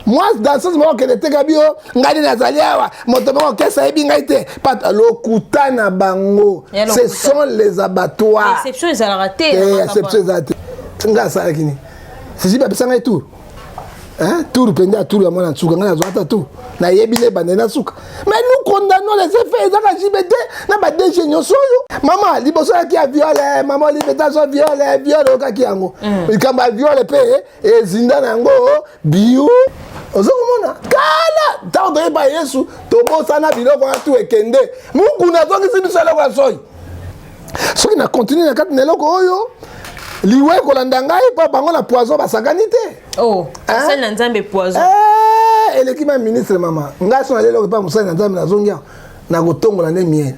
Moi, danseuse moko okende teka bio, ngai nde nazali awa, moto moko okesa ayebi ngai te. Pat lokuta na bango. Ce sont les abattoirs. Exception ezalaka te. Eh, exception ezalaka te. Ngai asalaki nini? Sisi bapesa ngai tour. Hein? Tour mpenza ya tour ya mwana nsuka, ngai nazwa ata tour. Nayebi nde ebandeli na suka. Mais nous condamnons les effets, ezaka JBT na ba DG nyonso oyo. Mama, liboso yaki ya viol, mama Olive azwa viol, viol oyokaki yango. Likambo ya viol mpe ezinda na yango bio. Ozo komona kala ntango toyeba Yesu tobosana biloko wana tu ekende. Mukuna azongisi biso eloko ya soi. Soki na continue na kati na eloko oyo, liwa ekolanda ngai mpo bango na poison basakani te. Oh, mosali na Nzambe poison. Eh, eleki ma ministre mama. Ngai so naleli eloko epa mosali na Nzambe nazongi awa nakotongola nde miel.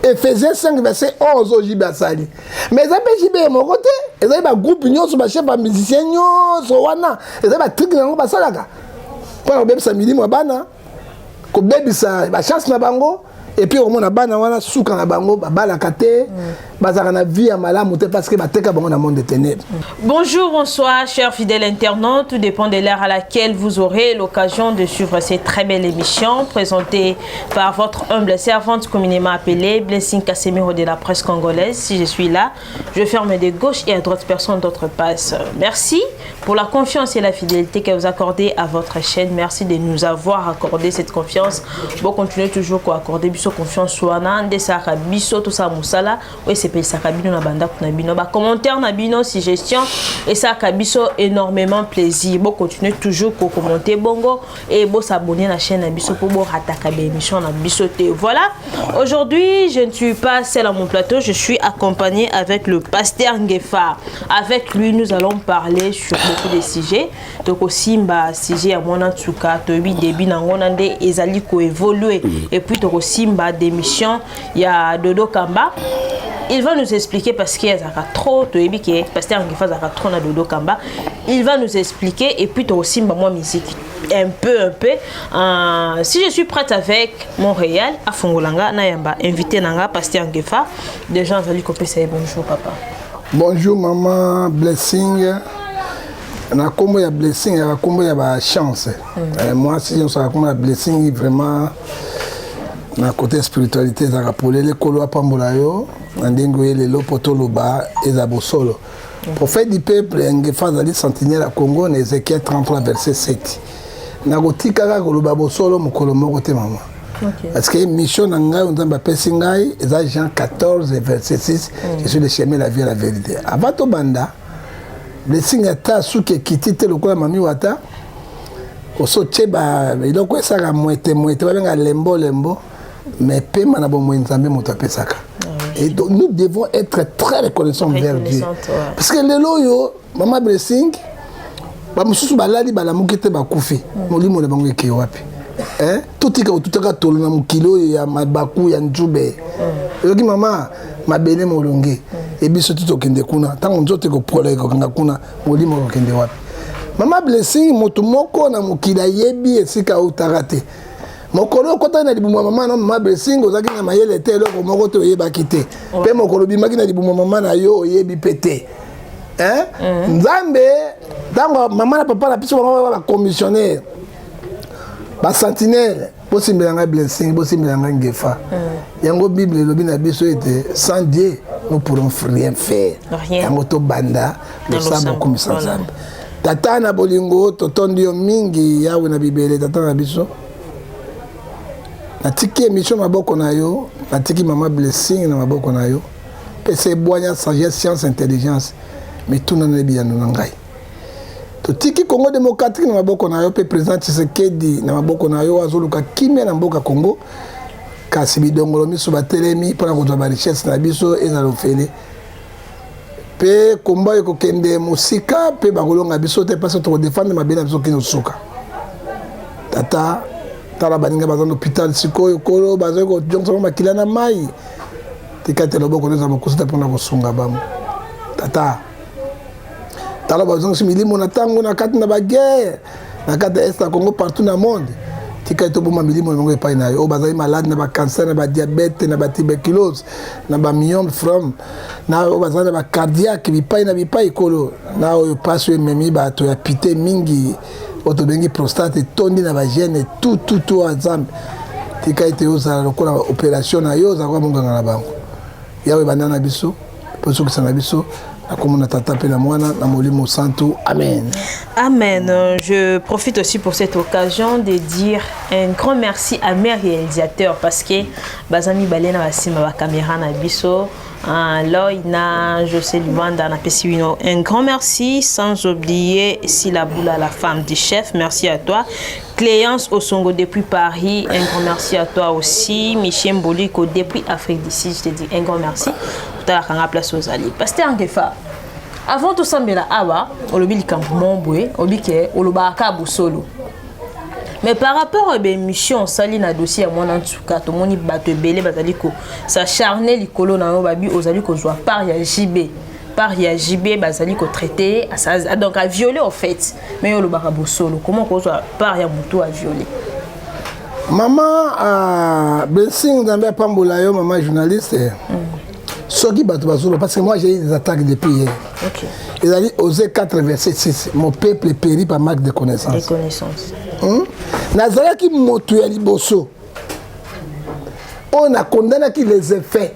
Ephésiens 5 verset 11 oyo JB asali. Mais eza mpe JB moko te, ezali ba groupe nyonso, ba chef ba musicien nyonso wana, ezali ba truc na yango basalaka mpona kobebisa milimo ya bana, kobebisa ba chance na bango. Et puis okomona bana wana suka na bango babalaka te, bazalaka na vie ya malamu te parce que bateka bango na monde de ténèbres. Bonjour, bonsoir, chers fidèles internautes. Tout dépend de l'heure à laquelle vous aurez l'occasion de suivre cette très belle émission présentée par votre humble servante communément appelée Blessing Casemiro de la presse congolaise. Si je suis là, je ferme de gauche et à droite, personne d'autre passe. Merci pour la confiance et la fidélité que vous accordez à votre chaîne. Merci de nous avoir accordé cette confiance. Bon, continuez toujours à accorder biso confiance wana nde saka biso tout ça musala oyo esepelisaka bino na bandako na bino, ba commentaire na bino, suggestion esalaka biso énormément plaisir. Bo continuer toujours ko commenter bongo et bo s'abonner na chaîne na biso po bo rataka ba émission na biso te. Voilà, aujourd'hui je ne suis pas seule à mon plateau, je suis accompagnée avec le pasteur Ngefa. Avec lui nous allons parler sur beaucoup de sujets. Tokosimba sujet ya mwana nsuka, toyebi début nango na nde ezali koévoluer, et puis tokosimba démission ya Dodo Kamba. Il va nous expliquer parce qu'il azalaka trop, toyebi ke pasteur Ngefa azalaka trop na Dodo Kamba. Il va nous expliquer et puis tokosimba mwa musique un peu un peu. Si je suis prête avec Montréal afungolanga nayamba invité nanga pasteur Ngefa. Déjà azali kopesa ye bonjour papa. Bonjour maman Blessing. Na kombo ya Blessing, ya kombo ya ba chance. Moi si nyonso ya kombo ya Blessing, vraiment na côté spiritualité ezalaka polele. Kolo apambola yo na ndenge oye lelo mpo toloba eza bosolo. Prophète du peuple Ngefa azali sentinelle ya Congo na Ézéchiel 33 verset 7. Nakotika kaka koloba bosolo mokolo moko te mama. Parce que mission na ngai oyo Nzambe apesi ngai eza Jean 14 verset 6: "Je suis le chemin, la vie et la vérité." Avant tobanda, Blessing, ata suki ekiti te lokola mami wata oso tie biloko esalaka mwete mwete, babenga lembo lembo, mais pema na bomoi Nzambe moto apesaka. Et donc nous devons être très reconnaissants envers Dieu. Parce que lelo oyo mama Blessing, bamosusu balali balamuki te, bakufi, molimo na bango ekei wapi? Totika kotutaka tolo na mokili oyo ya mabaku ya nzube. Oyoki mama, mabele molonge ebiso ti tokende kuna, ntango nzoto ekopola ekokanga kuna, molimo ekokende wapi? Mama Blessing, moto moko na mokili ayebi esika autaka te. Mokolo okotaki na libumu ya mama na mama Blessing, ozalaki na mayele te, eloko moko te oyebaki te. Mpe mokolo obimaki na libumu ya mama na yo, oyebi mpe te. Nzambe, ntango mama na papa na biso bango bacommissionnaire, basentinelle, bosimbela ngai Blessing, bosimbela ngai Ngefa. Yango Bible elobi na biso ete sans Dieu nous pourrons rien faire. Yango tobanda losambo, okumisa Nzambe. Tata na bolingo, totondi yo mingi, Yawe na bibele, tata na biso. Natiki émission maboko na yo, natiki mama Blessing na maboko na yo. Pesa ebwanya, sagesse, science, intelligence, mituna na biyano na ngai. Totiki Congo démocratique na maboko na yo mpe président Tshisekedi na maboko na yo. Azoluka kimia na mboka Congo, kasi bidongolo miso batelemi mpona kozwa barichesse na biso ezala ofele. Mpe komba ekokende mosika mpe bakolonga biso te, mpasi tokodefendre mabe na biso kino suka. Tata, tala baninga baza na hôpital sikoyo, kolo bazali kojongisa makila na mai. Tika te loboko eza mokusi te mpona kosunga bango. Tata, tala bazongisi milimo na ntango na kati na baguerre na kati ya Est ya Congo, partout na monde. Tika toboma milimo na bango epai na yo. Oyo bazali malade na bacancer, na badiabète, na batuberculose, na bamyome from, na oyo bazali na bacardiaque bipai na bipai, kolo, na oyo mpasi oyo ememi bato ya pite mingi. Oyo tobengi prostate etondi na bagene tututu ya Nzambe. Tika ete ozala lokola operation na yo, ozala lokola monganga na bango. Yawe banda na biso mpo sukisa na biso na kombo na Tata mpe na Mwana na Molimo Santu. Amen. Amen. Je profite aussi pour cette occasion de dire un grand merci à mes réalisateurs parce que bazami balena basima ba caméra na biso. Loy na José Luanda na pesi bino un grand merci, sans oublier Sila Boula, la femme du chef. Merci à toi. Cléance Osongo depuis Paris, un grand merci à toi aussi. Michel Mboliko depuis Afrique d'ici, je te dis un grand merci. Tout à la place aux alliés. Pasteur Ngefa, avant tout ça, mais awa, olobi likambo mombwe, olobi ke olobaka bosolo. Mais par rapport à l'émission osali na dossier ya mwana nsuka, tomoni bato ebele bazali ko s'acharner likolo na yo, babi ozali kozwa part ya JB. Part ya JB bazali ko traiter, donc à violer en fait. Mais olobaka bosolo, comment kozwa part ya motu à violer? Maman Blessing, Nzambe apambola yo, maman journaliste. Soki bato bazolo, parce que moi j'ai eu des attaques depuis hier. Ezali Osée 4 verset 6. Mon peuple périt par manque de connaissance. De connaissance. Nazalaki moto ya liboso oyo nakondanaki les effets.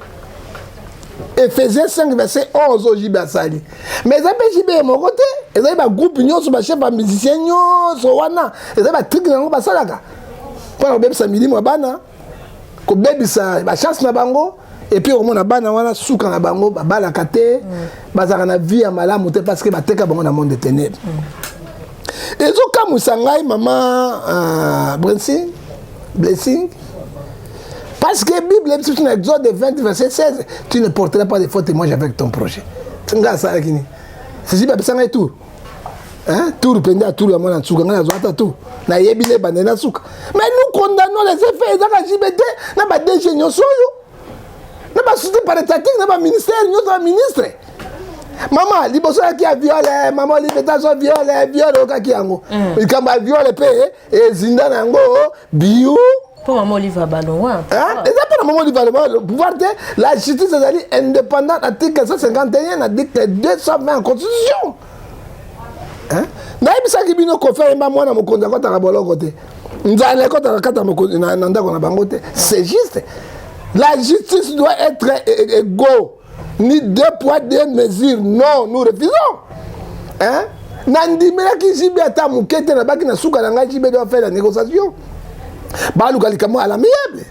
Ephésiens 5 verset 11 oyo JB asali. Mais eza mpe JB moko te, ezali bagroupe nyonso, bachef, bamusicien nyonso wana, ezali batrike yango basalaka mpona kobebisa milimo ya bana, kobebisa bachance na bango. Et puis omona bana wana, suka na bango babalaka te, bazalaka na vie ya malamu te, parce que bateka bango na monde de ténèbres. Ezokamwisa ngai, mama Blessing, Blessing, parce que Bible ebiso na Exode 20 verset 16: tu ne porteras pas de faux témoignage avec ton prochain. Ngai asalaki nini? Sisi bapesa ngai tour, tour mpenza ya tour ya mwana nsuka. Ngai nazwa ata tour, nayebi nde ebandeli na suka. Mais nous condamnons les effets. Ezaka JB te, na ba DG nyonso oyo, na basociété paraétatique, na baministère nyonso, baministre. Mama liboso yaki ya viol, mama Olive viol, viol oyokaki yango, likambo ya viol mpe ezinda na yango biu. Mpo mama Olive abalongwa. Eza mpo na mama Olive alongwa pouvoir te. La justice ezali indépendante, article 151 na article 220 ya constitution. Nayebisaki bino, Kofi ayemba mwana mokonzi akɔtaka boloko te, nzala ekɔtaka kata na ndako na bango te. C'est juste, la justice doit être égaux, ni deux poids deux mesures, non, nous refusons, hein? Nandimelaki JB ata moke te. Nabaki na suka na ngai, JB doit faire la négociation, baluka likambo à l'amiable.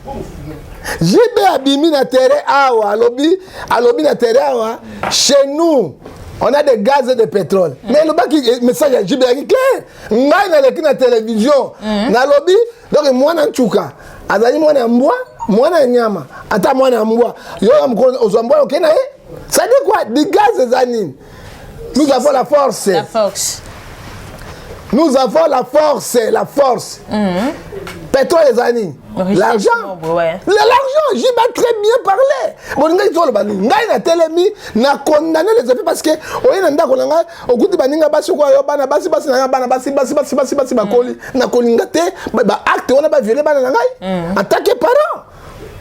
JB abimi na terrain awa, alobi na terrain awa: chez nous on a des gaz et de pétrole. Mais elobaki message ya JB yaki clair. Ngai naleki na télévision, nalobi donc mwana ntuka azali mwana ya mbwa, mwana ya nyama, ata mwana ya mbwa yo ya mokolo ozwa mbwa okei na ye. Ça dit quoi? Du gaz eza nini? Nous avons la force. La force. Nous avons la force, la force. Pétrole eza nini? L'argent. L'argent. JB a très bien parlé. Bolingaki toloba nini? Ngai natelemi na condamner les effets, parce que oye na ndako na ngai, okuti baninga basi okoya yo bana basi, basi na ngai, bana basi, basi, basi, basi, basi bakoli. Nakolinga te baacte wana baviole bana na ngai en tant que parent,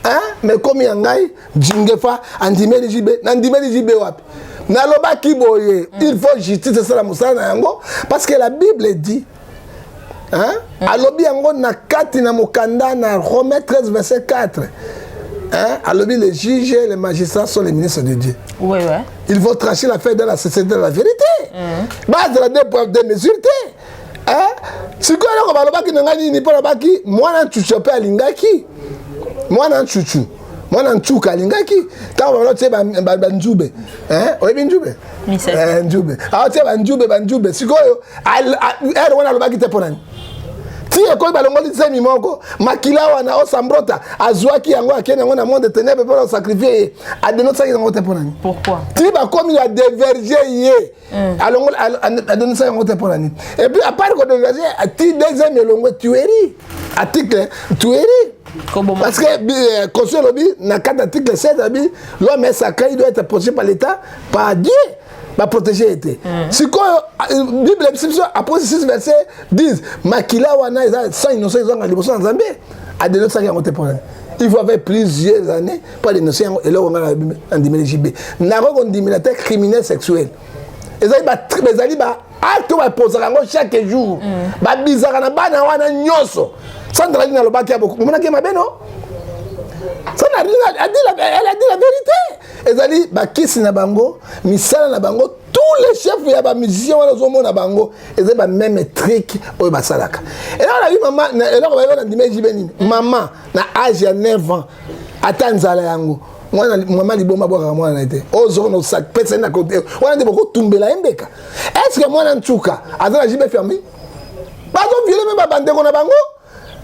hein? Mais komi ya ngai Ngefa andimeli JB, nandimeli JB wapi? Nalobaki boye: il faut justice esala mosala na yango, parce que la Bible dit, hein? Alobi yango na kati na mokanda na Romains 13 verset 4, hein? Alobi: les juges, les magistrats sont les ministres de Dieu. Il faut trancher l'affaire dans la société de la vérité. Bazala deux poids deux mesures te, hein? Sikoyo eloko balobaki na ngai nini? Mpo alobaki mwana ncucu mpe alingaki mwana ncucu, mwana ncuka alingaki ntango bango tie banzube, oyebi nzube, nzube aotie banzube, banzube. Sikoyo ere wana alobaki te mpo nani? Ti ekoyi balongoli zemi moko, makila wana osambrota azwaki yango, akende yango na monde ténèbre mpona osacrifie ye. Adenosaki yango te mpo nani? Ti bakomi ya dévierger ye, alongoli, adenosaki yango te mpo nani? Et puis à part kodévierger, ti deuxième elongwe, tuerie, article tuerie. Parce que constitution elobi na kati article 7 abi: l'homme est sacré, il doit être protégé par l'État, par Dieu baprotege ye te. Sikoyo Bible ebisi biso, Apocalypse 6 verset 10, makila wana eza sang innocent, ezwanga liboso na Nzambe. Adenosaki yango te mpo nani? Il faut avoir plusieurs années mpo adénonce yango. Eloko ngai nandimeli JB, nakoki kondimela te criminel sexuel. Ezali ba Acte oyo baposaka yango chaque jour, babizaka na bana wana nyonso. Sandra Lina alobaki ya bomonaki ye mabe. No, Sandra Lina a dit la, elle a dit la vérité. Ezali bakisi na bango, misala na bango. Tous les chefs ya bamusicien wana, ozomona bango, ezali bameme truc oyo basalaka. Eloko na bi mama, eloko bayebi na ndima ejibe nini, mama na age ya 9 ans, ata nzala yango, mwana mama liboma abwakaka mwana na ye te. Ozokona pesa ye na kote wana nde bokotumbela ye mbeka. Est ce que mwana ntuka aza na JB Fermi? Bazovioler mpe babandeko na bango,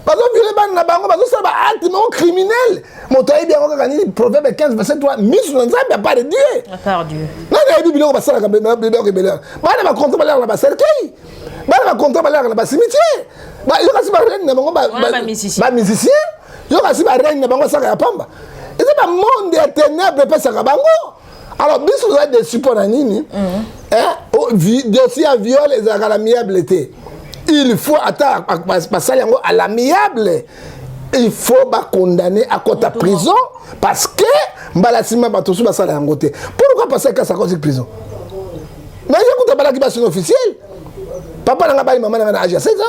bazovioler bana na bango, bazosala baacte moko criminel. Moto ayebi yango kaka nini? Proverbe 15 verset 3: miso na Nzambe, à part Dieu. À part Dieu. Nani ayebi biloko basalaka? Biloko ebele wana, bana bacontre balelaka na bacercueil, bana bacontre balelaka na bacimetière. Yo kasi barègne na bango. Wana bamusicien. Bamusicien, yo kasi barègne na bango basalaka ya pamba. Eza bamonde ya ténèbre epesaka bango. Alors biso toza déçu mpo na nini? Dossier ya viol ezalaka na amiable te. Il faut ata basali yango à l'amiable, il faut bacondamner, akɔta prison, parce que mbala nsima bato mosusu basala yango te. Pourquoi pasteur Kasi akɔti prison? Mais ye kuta balaki basi officiel. Papa na nga bali mama na nga na age ya 16 ans,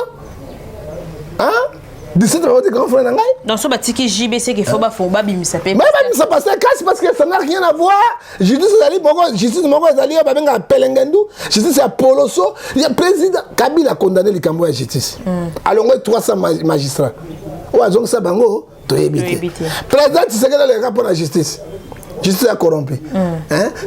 hein? 17, bakoti grand frère na ngai. Donc so batiki JB, c'est qu'il faut bafo babimisa mpe. Mais babimisa pasteur Kasi, parce que ça n'a rien à voir. Justice ezali moko, justice moko ezali oyo babengaka pelengendu, justice ya poloso ya président Kabila. Condamné likambo ya justice, alongoi 300 magistrat oyo azongisa bango, toyebi Toyebi te. Te. Président Tshisekedi alekaka mpo na justice, justice ya corrompu.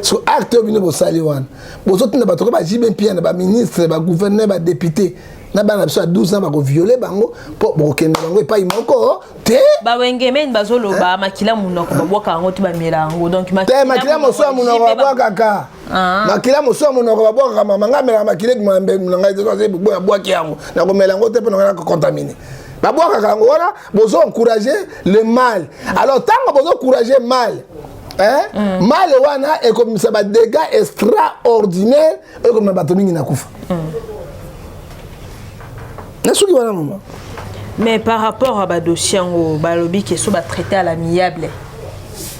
So acte oyo bino bosali wana, bozotinda bato ko baJB Mpiana, baministre, bagouverneur, badéputé na bana na biso ya 12 ans, bakovioler bango mpo bokokende bango epai moko te. Bawengemeni bazoloba makila monoko babwaka yango te, bamela yango. Donc te, makila mosusu ya monoko babwakaka. Ah. Makila mosusu ya monoko babwakaka. Mama ngai amelaka makila ebima na ngai te. Boya abwaki yango, nakomela yango te mpo na ngai nakocontaminer. Babwakaka yango wana. Bozo encourager le mal. Alors ntango bozo encourager mal, hein? Mal wana ekomisa badégâts extraordinaire oyo ekomema bato mingi na kufa. Na soki wana, mama. Mais par rapport à badossier yango, balobi ke so batraité à l'amiable,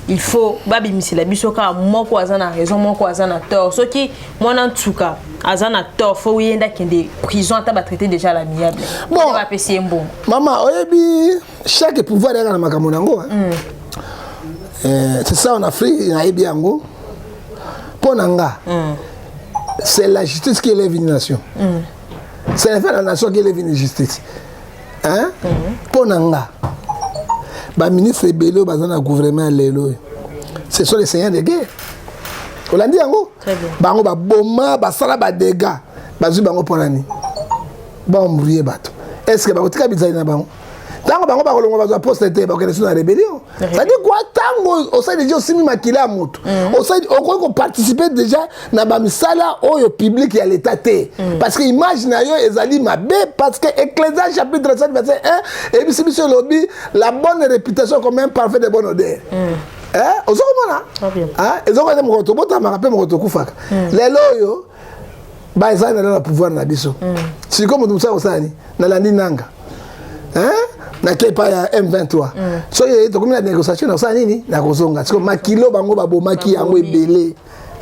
il faut babimisela biso kaka moko aza na raison, moko aza na tort. Soki mwana ntuka aza na tort, faut ye nde akende prison, ata batraité déjà à l'amiable. Bon. Bapesi ye mbongo. Mama, oyebi, chaque pouvoir eyaka na makambo nango, hein? C'est ça en Afrique. Nayebi yango mpo na nga, c'est la justice qui élève une nation, c'est la nation qui élève une justice, hein? Mpo na nga, baministre ebele oyo baza na gouvernement ya lelo oyo, ce sont les seigneurs de guerre. Olandi yango? Très bien. Bango baboma, basala badégâts, bazwi bango mpo na nini? Baembrouiller bato. Est ce que bakotika bizali na bango? Ntango bango bakolongwa, bazwa poste te, bakokende so na rébellion. C'est-à-dire quoi? Ntango osali déjà, osimi makila ya moto, osali, okoki koparticiper déjà na bamisala oyo public ya l'état te, parce que image na yo ezali mabe. Parce que Ecclésiaste chapitre 7 verset 1 eyebisi biso, elobi: "La bonne réputation comme un parfum de bonne odeur." Ozo komona? Très bien. Ezokoa mokolo tobotamaka mpe mokolo tokufaka. Lelo oyo baezali na na pouvoir na biso. Sikoyo moto mosusu akosala nini? Nalandi nanga nake epai ya M23. Soki tokomi na négociation, nakosala nini? Nakozonga. Sikoyo makilo bango babomaki yango ebele.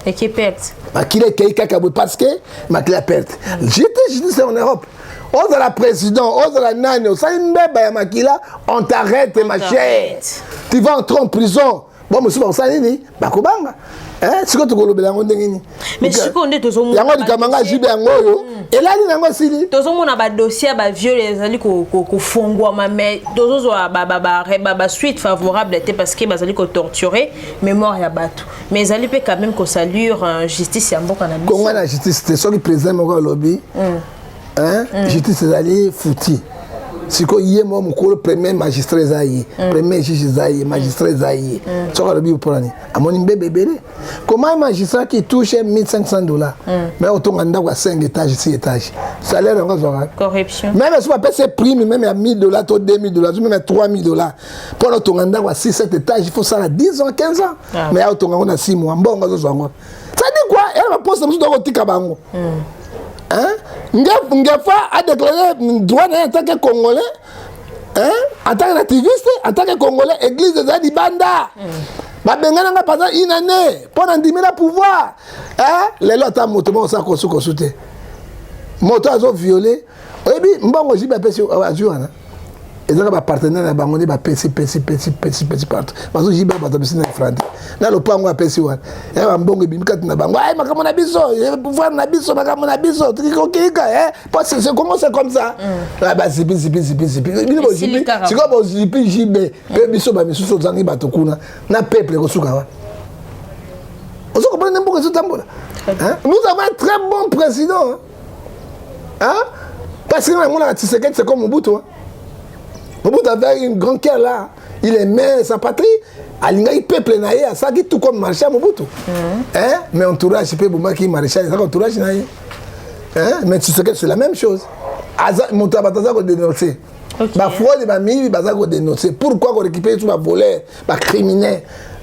Eke perte. Makila ekei kaka boye, parce que makila ya perte. Justice en Europe, ozala président, ozala nani, osali mbeba ya makila, on t'arrête, ma chère, tu vas entrer en prison. Bon, mosusu bakosala nini? Bakobanga. Sikoyo tokolobela yango ndenge nini? Mais sikoyo nde tozomona yango likambo nga JB yango oyo elali nango esili. Tozomona badossier ya baviol ezali kofongwama, mais tozozwa basuite favorable te, parce que bazali kotorturer mémoire ya bato. Mais ezali mpe quand même kosalir justice ya mboka na biso. Kongo na justice te. Soki président moko alobi, hein, justice ezali futi. Sikoyo ye moko mokolo, premier magistrat eza ye, premier juge eza ye, magistrat eza ye. Soki alobi, mpona nini? Amoni mbebe ebele. Comment un magistrat qui touche 1500 $, mais otonga ndako ya 5 étage, 6 étage, salaire yango azwaka? Corruption. Même soki bapesi prime même ya 1000 $ to 2000 $, même ya 3000 $, mpona otonga ndako ya 6, 7 étage, il faut sala 10 ans, 15 ans. Mais ya otonga yango na 6 mois, mbongo azozwa yango, ça dit quoi? Yana baposte mosusu tokotika bango, hein? Ngefa a déclaré droit na ye en tant que Congolais, hein? En tant qu'activiste, en tant que Congolais. Église eza libanda, babengananga pendant une année mpo na ndimela pouvoir, hein? Lelo ata moto moko osala kosukosu te. Moto azo violer, oyebi mbongo JB apesi azwi wana. Ezaka ba partenaire na bango nde bapesi pesi pesi pesi pesi partout. Bazo JB bato bisi na franc. Na lopango apesi wana. Ya ba mbongo ebimi kati na bango. Ay makambo na biso, pouvoir na biso, makambo na biso. Tikikokika eh. Parce que c'est comment c'est comme ça. Mm. Ba zipi zipi zipi zipi. Bino bo zipi. Siko bo zipi JB. Pe biso ba misusu ozangi bato kuna. Na peuple kosuka wana. Ozo comprendre mboka ezotambola. Hein? Nous avons un très bon président. Hein? Parce que namonaka Tshisekedi c'est comme Mobutu. Hein? Mobutu avait une grande cœur là. Il aimait sa patrie. Alingaki peuple na ye asalaki tout comme maréchal Mobutu. Hein? Mais entourage mpe ebomaki maréchal ezaka entourage na ye. Hein? Mais Tshisekedi c'est la même chose. Aza moto ya bato aza kodénoncer. Bafraude bamiyibi baza kodénoncer. Pourquoi korécupérer tout bavoleur, bacriminel,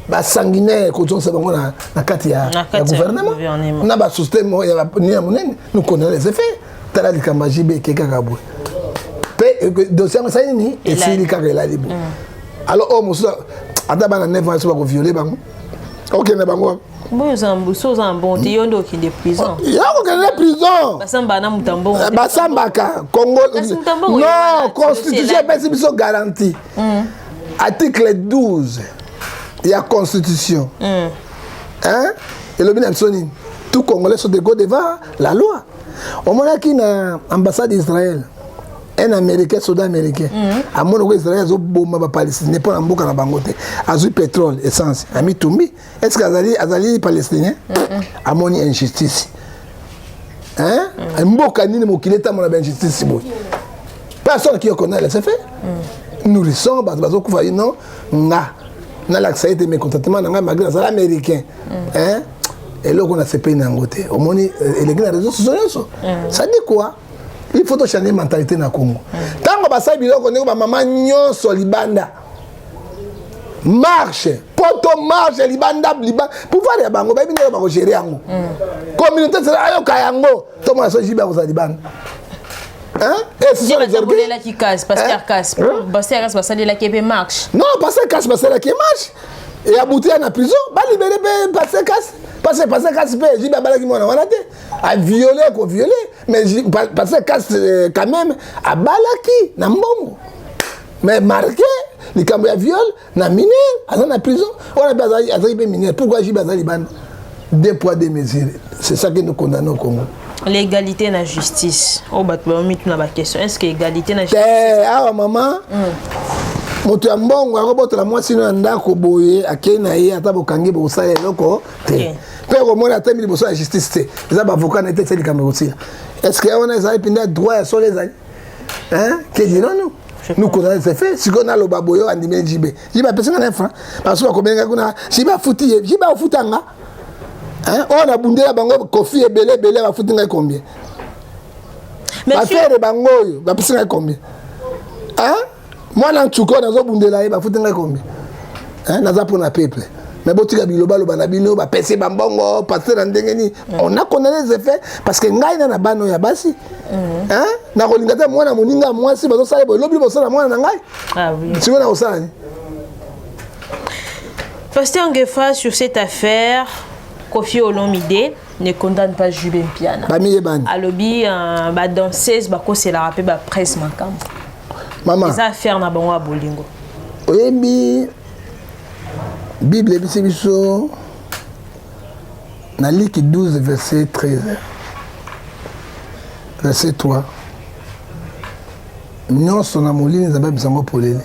basanguinaire kozongisa bango na, na kati ya, ya gouvernement na basociété ya monene? Nous connaissons les effets. Tala likambo ya JB eke kaka boye mpe dossier yango esali nini, esili kaka, elali boye. Alors oyo mosusu ata bana 9 ans so bakoviole bango, okende bango. Boyo oza oza na mbongo te, yo nde okende prison. Ya kokende prison. Basambaka na moto ya mbongo. Basambaka Congo non. Constitution epesi biso garantie. Article 12 ya constitution, hein? Elobi na biso nini? Tout Congolais sont égaux devant la loi. Omonaki na ambassade d'Israël un Américain, soldat américain, amoni ko Israël azoboma bapalestinien mpo na mboka na bango te, azwi pétrole, essence, amitumbi. Est ce que azali palestinien? Amoni injustice, hein? Mboka nini mokili etambola bainjustice boye? Personne qui reconnaît les faits. Nourrisson bato bazokufa ye. Non, nga nalakisa ye te mécontentement na ngai malgré nazala américain, hein? Eloko nasepeli na yango te. Omoni eleki na réseau sociaux nyonso. Ça dit quoi? Il faut tochanger mentalité na Congo. Ntango basali biloko ndenge bamama nyonso libanda marche, poto marche libanda libanda, pouvoir ya bango bayebi ndenge bakogérer yango. Communauté ayoka yango, tomona so JB akozala libanda. Hein? Et ce sont les orgueils. Casse, pasteur Casse. Pasteur Casse basalelaki mpe marche. Non, pasteur Casse basalelaki marche. Et abouti na prison, ba libérer mpe pasteur Casse. Parce que pasteur Casse mpe JB abalaki mwana wana te. A violé, ko violé, mais pasteur Casse quand même abalaki na mbongo. Mais marqué likambo ya viol na mineur, aza na prison. Wana mpe azalaki mpe mineur. Pourquoi JB aza libanda? Deux poids deux mesures. C'est ça que nous condamnons au Congo. L'égalité na justice oyo bato bamituna baquestion, est ce que égalité na justice te? Awa mama, moto ya mbongo akobotola mwasi no ya ndako boye, akei na ye, ata bokangi bokosala eloko te. Mpe komona atemi liboso ya justice te, eza baavocat na ye te. Tia likambo ekosila. Est ce que wana ezali mpenza droit ya solo? Ezali que dirons-nous? Nous condamnons ces faits. Sikoyo naloba boye, oyo andimeli JB, JB apesinga na franc, parce que bakobenga kuna JB afuti ye, JB afutanga oyo nabundela bango Kofi ebele ebele, bafuti ngai combien? Bafere bango oyo bapesi ngai combien? Mwana ntuka oyo nazobundela ye, bafuti ngai combien? Naza mpona peuple. Mais botika bilobaloba na bino, bapesi bambongo pasteur na ndenge nini. On a condamné les effets parce que ngai na bana oyo ya basi, nakolinga te mwana moninga mwasi bazosala boye, lobi bosala mwana na ngai. Sikoyo nakosala nini? Pasteur Ngefa, sur cette affaire, Kofi Olomide ne condamne pas JB Mpiana. Bamiyebani. Alobi ba danseuse bakoselaka mpe ba presse makambo. Mama. Eza affaire na bango ya bolingo. Oyebi Bible ebisi biso na Luc 12 verset 13 verset 3: nyonso na molili, Nzambe abisa yango polele.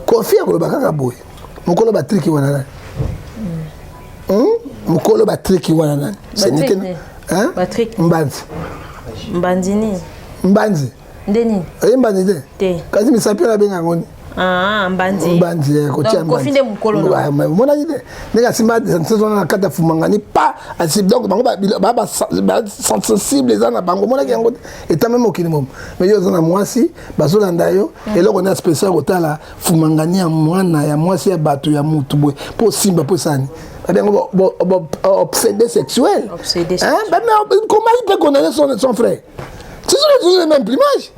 Kofi akoloba kaka boye, mokolo batriki wana nani? Mokolo batriki wana nani? Mbanzi. Mbanzi nini? Mbanzi. Nde nini? Oye mbanzi te? Te. Kasi misapi oyo abenga yango ni Mbanzi. Mbanzi kotia. Kofi nde mokolo. Omonaki te ndenge asimba danseuse wana na kati ya fumangani pa asi? Donc bango basensible eza na bango. Omonaki yango te? Etame mokili momo. Mais yo oza na mwasi, bazolanda yo. Eloko na spécial kotala fumangani ya mwana ya mwasi ya bato ya mutu boye mpo osimba mpo esani babengo obsédé sexuel. Comment il peut condamner son frère? Ce sont toujours les mêmes plumages,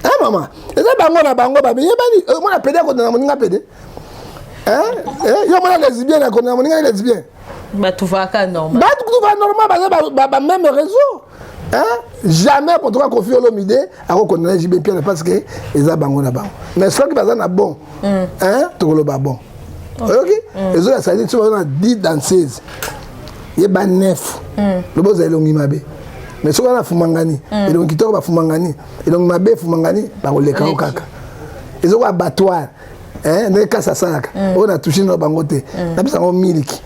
hein, maman. Eza bango na bango babeyebani. Omona pédé akondana moninga pédé? Yo mona lesbienne akondana moninga lesbienne? Bato vaka normal. Bato va normal, baza bameme réseau. Hein? Jamais en tout cas Koffi Olomide akokondana JB Mpiana parce que eza bango na bango. Mais soki baza na bon, hein, tokoloba bon. Oyoki? Ezoya sali soki baza na 10 danseuses, yeba 9. Lobo ozala elongi mabe. Mais soki wana fumangani, elongi kitoko bafumangani, elongi mabe efumangani, bakoleka yo kaka. Ezoko abattoir. Hein, ndenge kasi asalaka oyo na touche na bango te, napesa yango miliki,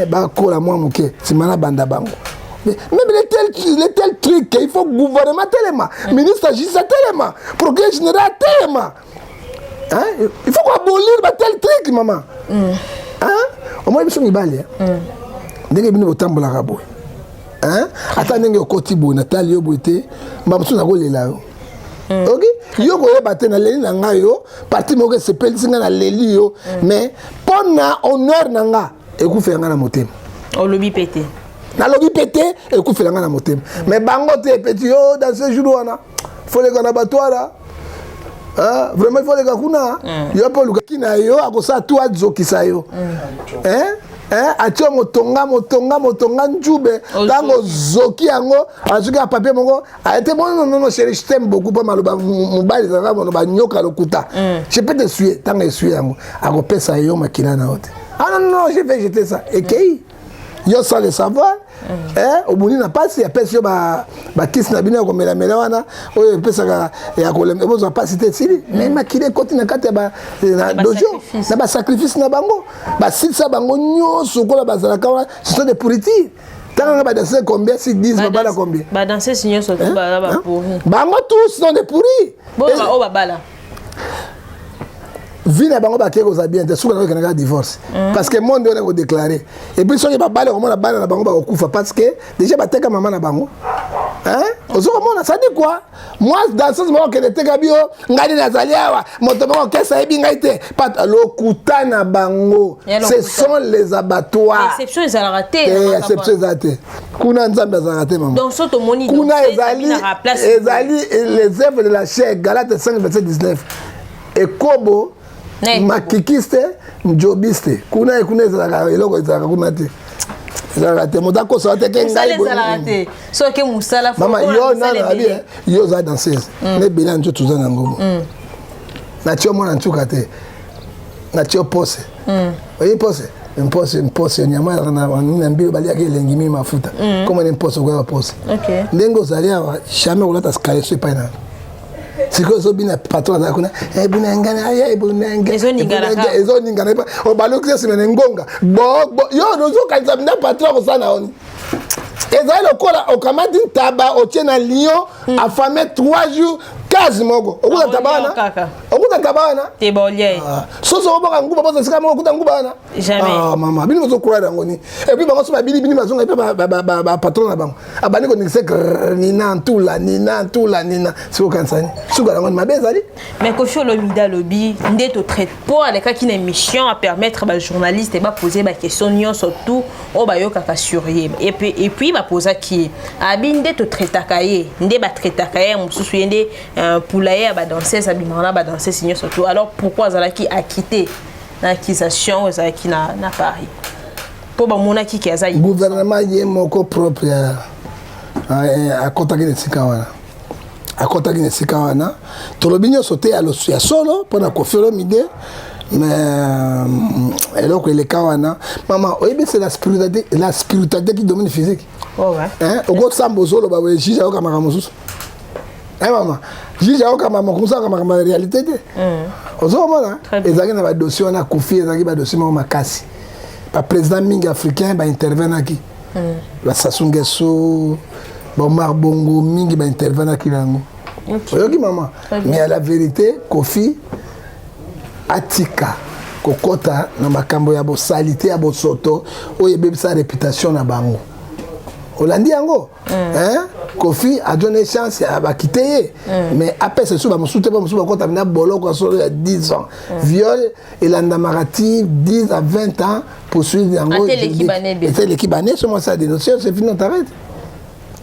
bakola mwa moke, nsima na banda bango. Mais même les tels trucs, il faut gouvernement telema, ministre justice telema, procureur général telema. Hein? Il faut abolir ba tel truc, maman. Hein? Omoni biso mibali, ndenge bino botambolaka boye, hein? Ata ndenge okoti boye, natali yo boye te, mba mosusu nakolela yo. Ok, yo koyeba te, naleli na ngai yo parti moko esepelisi ngai, naleli yo, mais mpo na honneur na nga, ekufela ngai na motema. Olobi pe te. Nalobi mpe te, ekufela ngai na motema. Mais bango te, petit yo, dans ce jour wana foleka na bato wana. Ah, vraiment il faut leka kuna. Yo mpe olukaki na yo, akosala tu azokisa yo. Hein? Hein? Atie motonga, motonga, motonga njube. Ntango ozoki yango, azoki ya papier moko ayete. Bon, non, non, non, chéri, je t'aime beaucoup. Mpo maloba mobali ezalaka maloba nyoka lokuta. Je peux te suer. Ntango essuie yango, akopesa yo makila na yo te. Ah non, non, je vais jeter ça. Ekei yo sans le savoir. Obuni na pasi, apesi yo bakisi na bino ya komelamela wana oyo epesaka ya bozwa pasi te, esili. Mais makili ekoti na kati ya na dojo na basacrifice na bango, basilisa bango nyonso kola bazalaka wana. Ce sont des pourritures. Tanga nga badanse combien? Si 10 babala combien? Badanseuse nyonso tu baza bapourri. Bango tous sont des pourris. Oyo babala. Vie na bango bakei kozala bien te, suka nango ekendaka divorce, parce que monde wana ekodéclare. Et puis soki babali, komona bana na bango bakokufa, parce que déjà bateka mama na bango. Ozo komona, ça dit quoi? Moi, danseuse moko okende teka bio, ngai nde nazali awa, moto moko okesa ayebi ngai te. Lokuta na bango, ce sont les abattoirs. Exception ezalaka te. Exception ezala te kuna, Nzambe azalaka te, mama. Donc so tomoni kuna ezali les œuvres de la chair, Galate 5 verset 19, ekobo, makikiste, njobiste. Kuna kuna ezalaka eloko ezalaka kuna te, ezalaka te. Moto akosala te ke ngai soki mosala. Mama, yo nano abi, yo oza danseuse na ebele ya nzoto, oza nango mo natie mwana nsuka te, natie pose. Oyi pose, mpose, mpose nyama ezalaka na mbilo, baliaka elengi mingi, mafuta koma ne mpose, okoyaba pose. Ndenge ozali awa, jamais kolata caleçon epai na sikoyo ozobina, patron azala kuna, ebunangana, ebunanga, ezoningana, obaluki nsima na ngonga gbogbo. Yo ozokanisa nda patron akosala na yoni? Ezali lokola okamati ntaba, otie na lion affamé 3 jours, case moko, okuta ntaba wana, okuta ntaba wana. Soso oboka nguba, boza esika moko, okuta nguba wana. Mama, bino bozokura yango ni. Et puis bango so babili bini, bazonga mpe bapatron na bango abandi koningisa nina ntula, nina ntula, nina. Sikoyo okanisani suka yango ni mabe ezali. Mais Koffi Olomide alobi nde totraite mpo alekaki na émission apermettre bajournaliste bapose baquestion nyonso tout oyo bayokaka sur ye. Et puis bapozaki ye, abi nde totraitaka ye, nde batraitaka ye mosusu, ye nde pula ye ya badanseuse, abimaka na badanseuse nyonso tout. Alors pourquoi azalaki acquitté na accusation oyo ezalaki na Paris? Mpo bamonaki ke aza Gouvernement ye moko propre akɔtaki na esika wana, akɔtaki na esika wana. Tolobi nyonso te ya solo mpona Koffi Olomide, mais eloko eleka wana, mama, oyebi, c'est la spiritualité, la spiritualité qui domine physique. Oh, ouais. Okosamba, ozoloba boye, juge ayoka makambo mosusu. Mama, juge ayoka makambo mosusu, ayoka makambo ya réalité te. Ozokomona, ezalaki na badossier wana Koffi, ezalaki badossier moko makasi. Baprésident mingi africain baintervenaki, basassou Nguesso, baomar Bongo, mingi baintervenaki na yango. Oyoki, mama? Mais à la vérité, Koffi atika kokɔta na makambo ya bosali te, ya bosoto oyo ebebisa réputation na bango. Olandi yango? Hein? Koffi adonne chance ya bakite ye, mais apesa so bamosusu te. Bamosusu bakɔta na boloko ya solo ya 10 ans. Viol elandamaka ti 10 à 20 ans, poursuivre yango. Ata eleki bane, so mwasi adénonce, c'est fini, on t'arrête.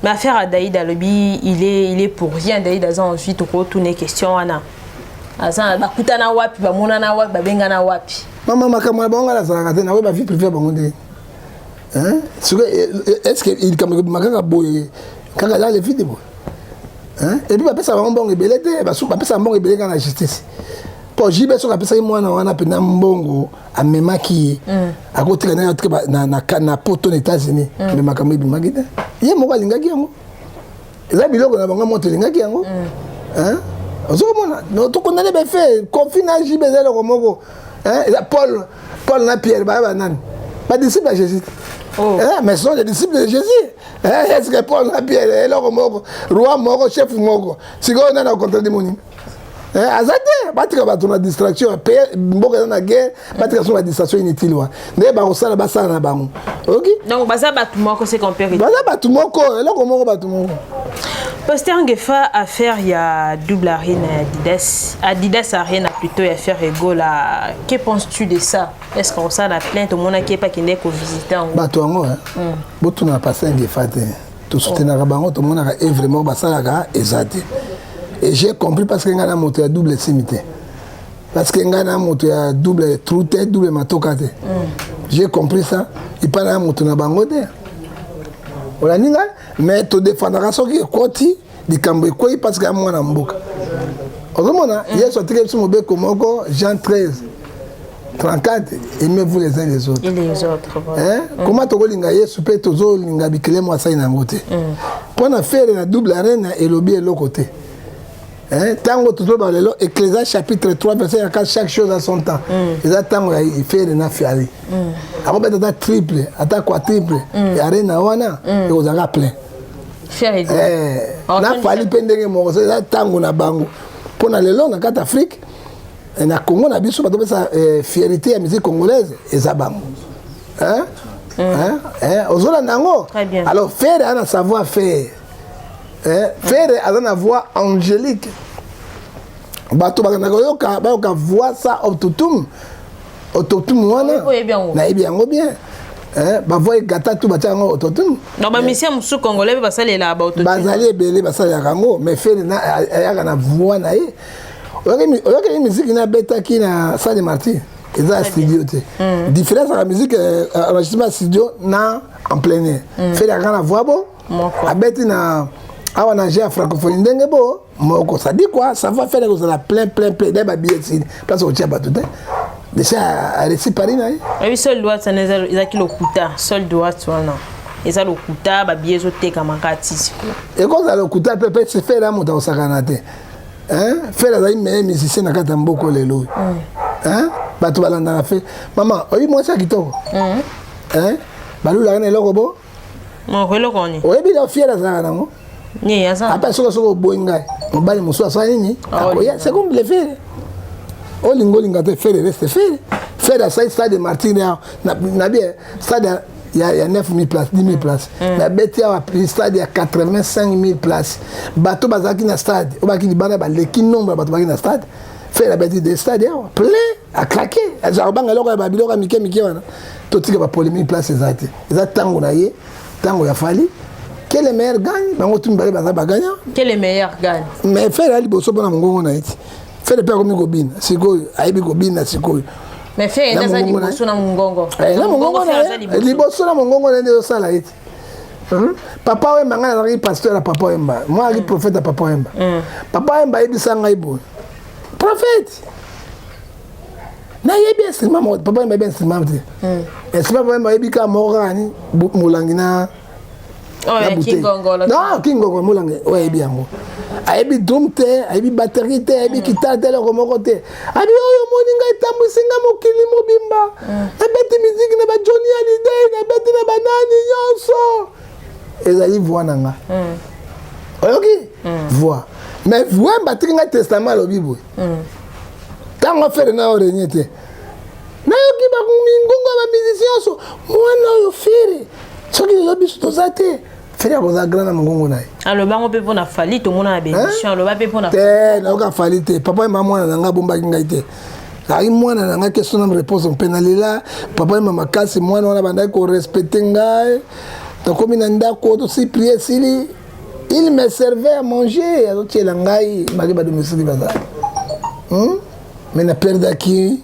Mais affaire à Daïd, alobi il est pour rien. Daïd aza ensuite retourner question wana, aza bakutana wapi, bamonana wapi, babengana wapi? Mama, makambo na bango, nga nazalaka te nakoyeba vie privée ya bango nde. Sikoyo, est ce que likambo ekobima kaka boye? Kaka dans le vide boye. Hein? Et puis bapesa bango mbongo ebele te, bapesa mbongo ebele kaka na justice. Mpo JB soki apesaki mwana wana mpenza mbongo, amemaki ye, akotika ndenge atika na poto, na États-Unis. Me makambo ebimaki te. Ye moko alingaki yango, eza biloko na bango, moto elingaki yango. Hein? Ozokomona tokondane befe Kofi na JB eza eloko moko. Hein? Eza Paul na Pierre, baya banani? Badisciple ya Jésus. Oh. Hein? Mais ce sont les disciples de Jésus. Hein? Est-ce que Paul na Pierre eloko moko, roi moko, chef moko? Sikoyo nani akontredire moninga? Aza te. Batika bato na distraction pe mboka eza na guerre. Batika so badistraction inutile wana nde bakosala, basala na bango, oki. Donc baza bato moko, c'est qu'on peut Baza bato moko, eloko moko, bato moko. Pasteur Ngefa, affaire ya Double Arena ya Adidas, Adidas Arena plutôt, ya Ferre Gola. Que penses-tu de ça? Est-ce qu'on ça la plainte au monde qui est pas qui n'est qu'au visiteur? Bato yango, botuna pasteur Ngefa te. Tosoutenaka bango, tomonaka œuvre moko basalaka eza te. Et j'ai compris, parce que ngai na moto ya double sim te, parce que ngai na moto ya double trou te, double matoka te. J'ai compris ça epai na moto na bango te. Olandi ngai, mais todefendaka soki ekoti likambo ekwei, parce que ya mwana mboka. Ozomona, Yesu atikeli biso mobeko moko, Jean 13 34: aimez-vous les uns les autres. Et les autres, voilà. Hein? Comment tokolinga Yesu mpe tozolinga bikelemo asali na yango te? Mpo na Ferre na Double Arena, elobi eloko te. Ntango tozoloba lelo, Ecclésiaste chapitre 3 verset ya 4, chaque chose a son temps. Eza ntango ya Ferre na Fally. Akobeta ata triple, ata quadruple ya arena wana, ekozalaka plein. Ferre Gola. Na Fally mpe ndenge moko. So eza ntango na bango. Mpo na lelo na kati Afrique, na Congo na biso, bato bapesa fierté ya musique congolaise eza bango. Hein? Hein? Hein? Ozolanda yango? Très bien. Alors Ferre aza na savoir faire. Hein? Ferre aza na voix angélique. Bato bakenda koyoka, bayoka voix sa autotune, autotune wana. Oyebi yango? Nayebi yango bien. Hein? Bavoix egata tu batia yango autotune. Donc bamusicien mosusu congolais mpe basalelaka baauto. Bazali ebele basalelaka yango, mais Ferre ayaka na voix na ye. Oyokeli musique na abetaki na Salle Martyr, eza ya studio te. Différence ya musique, enregistrement ya studio na en plein air. Ferre aka na voix bo Moko. Abeti na awa na ya Francophonie ndenge bo moko. Ça dit quoi? Ça va faire kozala plein, plein, plein. Dai babillet esili, place kotia bato te. Déjà aresi pari na ye. Oyebi, sold out wana ezalaki lokuta. Sold out wana eza lokuta, babillet ezotekamaka ti sikoyo. Ekozala lokuta mpe mpe Ferre moto akosakana te. Hein? Ferre azali meilleur musicien na kati ya mboka lelo oyo. Hein? Bato balandaka Ferre. Mama, oyebi mwasi ya kitoko? Hein? Balulaka na eloko bo. Moko eloko nini? Oyebi na fier azalaka nango. Nini aza? Apa soki oboyi ngai, mobali mosusu asala nini? Akoya. C'est comme le Ferre. Olinga olinga te, Ferre reste Ferre. Ferre asali Stade Martyr na bien stade ya 9000 places, 10 000 places. Nabeti awa stade ya 85 000 places. Bato bazalaki na stade oyo bakaki libanda baleki nombre ya bato bazalaki na stade. Ferre abeti de stade awa plein à craquer. Azala kobanga eloko ya babiloko ya mike mike wana. Totika bapolémique, place eza te. Eza ntango na ye, ntango ya Fally. Que le meilleur gagne. Bango tu mibale baza bagagnant. Que le meilleur gagne. Mais Ferre ya liboso mpona mongongo na ye ti. Ferre mpe akomi kobina sikoyo, ayebi kobina sikoyo. Mais Ferre Na aza mongongo na ye. liboso na mongongo. Na mongongo na Ferre aza ye liboso. Liboso na mongongo na ye nde ezosala ye ti. Papa Wemba, ngai nazalaki pasteur ya Papa Wemba. Moi azalaki prophète ya Papa Wemba. Papa Wemba ayebisa ngai boye: prophète, nayebi instrument moko. Papa Wemba ayebi instrument te. Instrument Papa Wemba ayebi kaka moko kaka ni molangi na oyo na ya bouteille. Kingongolo. Non, kingongolo, molangi oyo ayebi yango. Ayebi drum te, ayebi batterie te, ayebi guitare te, eloko moko te. Abi oyo omoni ngai etambwisi nga mokili mobimba, nabeti miziki na baJohnny Hallyday, nabeti na banani nyonso, ezali voix na nga. Oyoki voix, mais voix batiki ngai testament. Alobi boye: ntango Ferre na yo renie te, nayoki mingongo ya bamusicien nyonso. Mwana oyo Ferre, soki lelo biso toza te, Ferre akozala grand na mongongo na ye. Alobango mpe mpona Fally, tomona na baémission, aloba mpe mpona Te, nayoka Fally te. Papa Wemba mwana na ngai, abombaki ngai te. Azalaki mwana na ngai. Question na réponse mpe nalela Papa Wemba makasi. Mwana wana bandaki korespecter ngai. Tokomi na ndako, tosi prier esili, il me servait à manger, azotiela ngai baki badomicile bazali. Mais naperdaki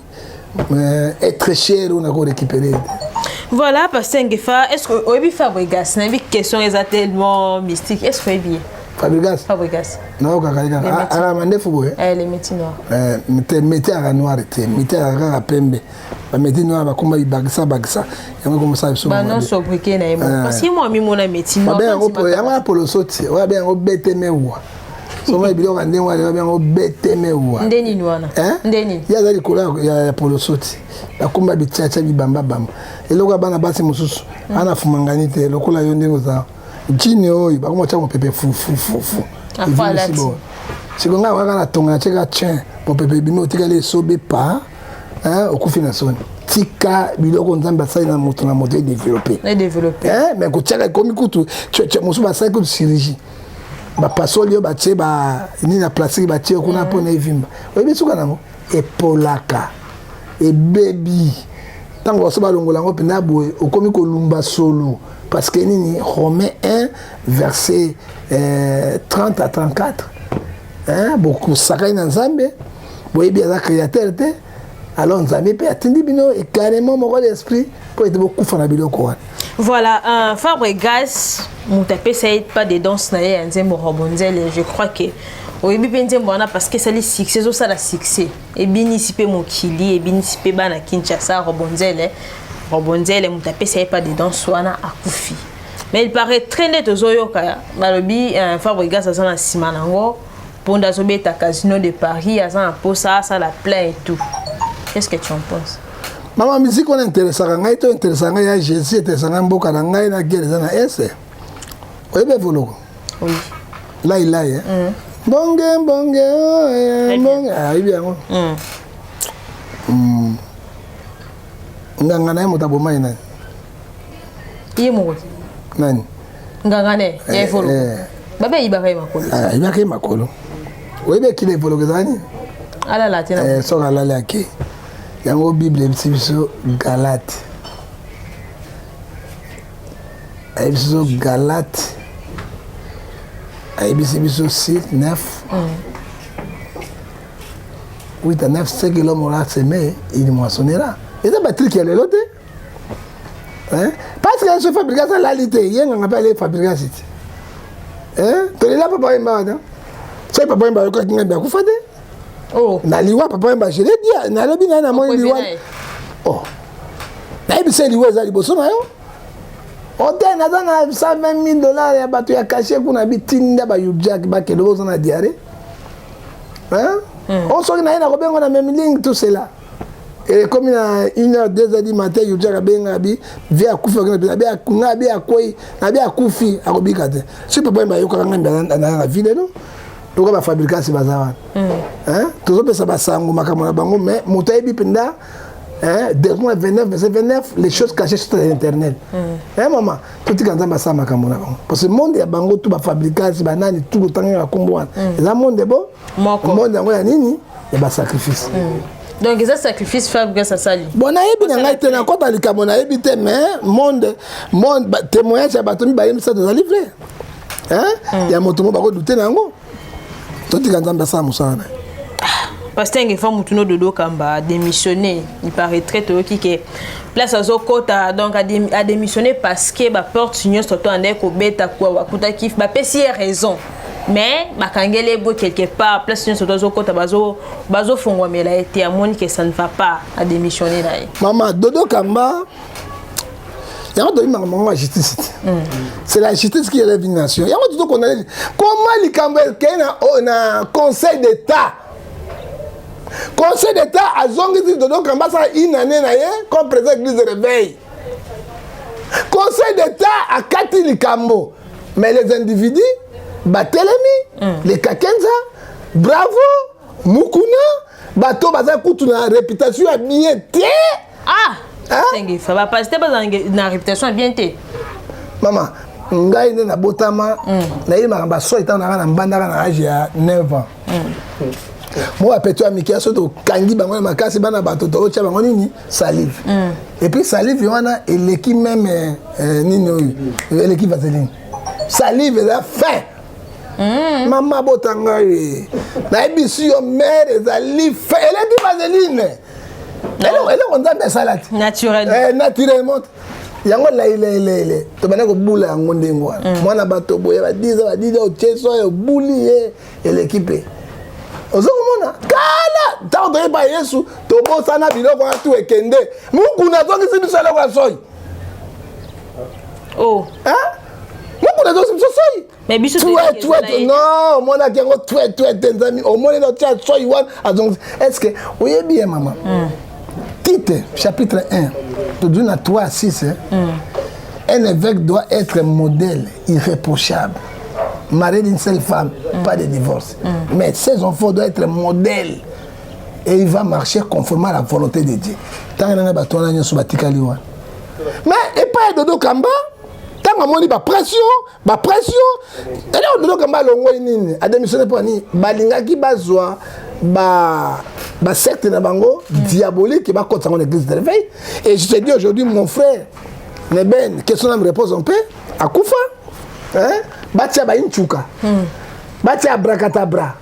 être cher oyo nako récupérer te. Voilà, pasteur Ngefa, est-ce que oyebi Fabregas? Nayebi question eza tellement mystique. Est-ce que oyebi ye? Fabregas? Fabregas. Nayokaka ye kaka. Alaka mandefu boye? Eh, les métis noirs. Eh, te, métis aka noir te, métis aka kaka pembe. Ba métis noir bakoma bibakisa bakisa, yango ekomosala biso. Ba non sobriquet na ye moko. Eh. Parce que moi mimona métis noir. Babenga yango yango ya poloso ti, oyo abenga yango betemewa. Soma biloko ya ndenge wana babenga yango betemewa. Nde nini wana? Eh? Nde nini? Ye aza likolo ya poloso ti. Bakomba bitiatia bibamba bamba. Eloko ya bana basi mosusu ana fumangani te lokola yo ndenge oza. Jini oyo bakoma tia mopepe fufufufu. Siko ngai kaka na tonga na tieka tien mopepe ebimi otikali esobe pa okufi na soni. Tika biloko Nzambe asali na moto na moto edéveloppe. Mais kotiaka ekomi kutu mosusu basali kutu chirurgie. Bapasoli oyo batie ba nini na plastique batie kuna mpona evimba. Oyebi suka nango epolaka ebebi. Ntango baso balongola yango mpenza boye okomi kolumba solo parce que nini Romains 1 verset 30 à 34 hein, bokosakani na Nzambe boyebi aza créateur te alors Nzambe mpe atindi bino carrément moko d'esprit mpo ete bokufa na biloko wana. Voilà, Fabregas moto apesa ye pas de danse na ye ya nzembo Robonzele. Je crois que oyebi mpe nzembo wana parce que esali succès, ezosala succès, ebinisi mpe mokili, ebinisi mpe bana Kinshasa. Robonzele, Robonzele moto apesa ye pas de danse wana akufi, mais il paraît très nde tozoyoka balobi Fabregas aza na nsima nango mponda azobeta Casino de Paris, aza na mposa asala plein et tout. Qu'est-ce que tu en penses? Mama, musique wana interesaka ngai to interesaka ngai ya Jésus, interesaka ngai mboka na ngai na guerre eza na ese. Oyebi Evoloko? Oui. Lai lai mbonge mbonge mbonge, ayebi yango. Nganga na ye moto abomai nani? Ye moko. Nani? Nganga ne ya Evoloko babe ayibaka ye makolo. Ayibaka ye makolo. Oyebi ekila Evoloko ezala nini? Alala te. Soki alali ake yango. Bible ebisi biso Galate, ayebisi biso Galate, ayebisi biso 6 9 8 à 9: ce que l'homme aura semé, il moissonnera. Eza batrike ya lelo te, parce que so Fabregas alali te, ye nganga mpe ale Fabregas te. Tolela Papa Wemba wana, soki Papa Wemba ayokaki ngai mbe akufa te. Na liwa Papa Wemba, je l'ai dit, nalobi na ye, namoni liwa. Oh, nayebisa liwa eza liboso na yo ote, naza na 120 000 $ ya bato ya cachet kuna, bitinda bayujak bakende, boza na diarrhée o soki na ye nakobenga na même ligne, tout cela ekomi na 1 heure 2 heures du matin. Yujak abenga abi vie akufi, nga abi akwei, abi akufi, akobika te. Soki Papa Wemba ayokaka ngai mbe na vie lelo, lokola bafabrikasi baza wana, tozopesa basango makambo na bango, mais moto ayebi mpenza. Deutéronome 29 verset 29: les choses cachées sont à l'Éternel. Mama, totika Nzambe asala makambo na bango, parce que monde ya bango tu bafabrikasi banani tu kotangaka nkombo wana eza monde bo monde yango ya nini, ya basacrifice. Donc eza sacrifice Fabregas asali? Bon, nayebi na ngai te, nakɔta likambo nayebi te, mais monde témoignage ya bato mibale misato ezali vrai ya moto mo bakodute na yango. Totika Nzambe asala mosala na ye. Pasteur Ngefa, mutu no Dodo Kamba démissionné, il paraîtrait toyoki ke place azokota, donc a démissionné parce que baporte nyonso to andaki kobeta kwa bakutaki bapesi ye raison, mais bakangeli ye boye quelque part, place nyonso to azokota bazofongwamela ye te. Amoni ke ça ne va pas, adémissionné na ye. Mama, Dodo Kamba yango toyebi makambo yango ya justice te. C'est la justice qui élève une nation. Yango tozokondane comment likambo ekei na Conseil d'État. Conseil d'État azongisi Dodo Kamba asala une année na ye comme président église de réveil. Conseil d'État akati likambo, mais les individus batelemi, les Kakenza, bravo Mukuna, bato baza kutu na réputation ya bien te. Ah, Ngefa, bapasteur baza na réputation ya bien te? Mama, ngai nde nabotama, nayebi makambo ya soi. Ntango nanga na mbandaka na age ya 9 ans, mo bapeto ya mike so tokangi bango na makasi, bana bato tootya bango nini, salive. Et puis salive wana eleki même nini oyo, eleki vaseline. Salive eza fin. Mama, bota ngai, nayebisi yo, mare ezali fin, eleki vaseline. Eloko Nzambe asala te. Naturellement. Naturellement. Yango lailailaile tobanda kobula yango ndenge wana. Mwana bato boye ba 10 ba 10, otie so obuli ye, eleki mpe ozo komona kala. Ntango toyeba Yesu, tobosana biloko wana tu ekende. Mukuna azongisi biso eloko ya soi. Oh. Mukuna azongisi biso soi. Mais biso Tue non, omonaki yango tue tue te. Nzambe omoni na tia soi wana, azongisi. Est ce que oyebi ye, mama? Tite chapitre 1, tozwi na 3 à 6, hein? Un évêque doit être modèle irréprochable, marié d'une seule femme, pas de divorce, mais ses enfants doivent être modèles et il va marcher conformément à la volonté de Dieu. Ntango nanga bato wana nyonso batikali wana, mais epai ya Dodo Kamba, ntango amoni bapression, bapression eloko, Dodo Kamba alongoi nini, adémissionné. Mpo nini? Balingaki bazwa basecte na bango diabolique, bakotisa yango na église de réveil. Et je te dis aujourd'hui, mon frère Neben, que son âme repose en paix, akufa, hein? Batia bainchuka, batia abracadabra,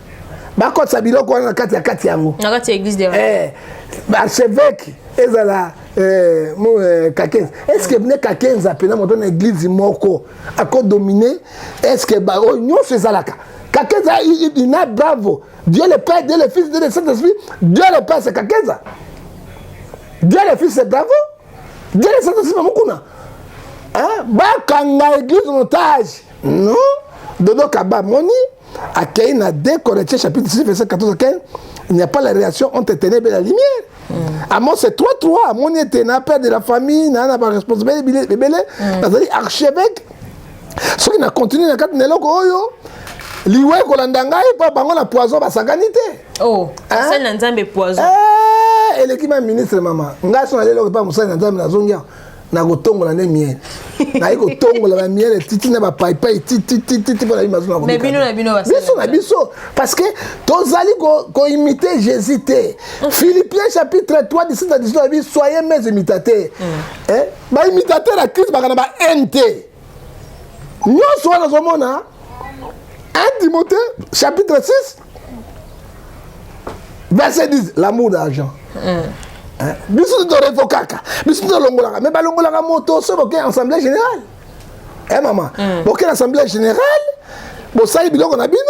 bakotisa biloko wana na kati ya kati yango. Na kati ya église de Eh, archevêque ezala Kakenza. Est ce que ne Kakenza mpena moto na église moko akodomine? Est ce que oyo nyonso ezalaka Kakenza? Il n'a bravo Dieu le Père, Dieu le Fils, Dieu le Saint-Esprit. Dieu le Père, c'est Kakenza. Dieu le Fils, c'est bravo. Dieu le Saint-Esprit, mokuna. Hein? Bakanga église en otage, non. Dodo Kamba moni akei na 2 Corinthiens chapitre 6 verset 14 à 15: il n'y a pas la relation entre ténèbres et la lumière. Amos 3 3, amoni ete na père de la famille, na baresponsabilité ebele, nazali archevêque. Soki na continue na kati na eloko oyo, liwa ekolanda ngai, mpo bango na poison basakani te. Oh, mosali na Nzambe, poison? Eh, eleki ma ministre, mama. Ngai so nalela eloko epa mosali na Nzambe, nazongi awa, nakotongola nde miel, nayi kotongola bamiel titi na bapaipai titititi mpo na bino. Mais bino na bino basali Biso na biso, parce que tozali koimite Jésus te. Philippiens chapitre 3 17 à 18 abi: soyez mes imitateurs. Eh, baimitateur ya Christ baka na ba haine te. Nyonso wana ozomona 1 Timothée chapitre 6 verset 10, l'amour d'argent. Hein? Biso torevokaka, biso tolongolaka, mais balongolaka moto so boke assemblée générale. Eh mama, boke na assemblée générale, bosali biloko na bino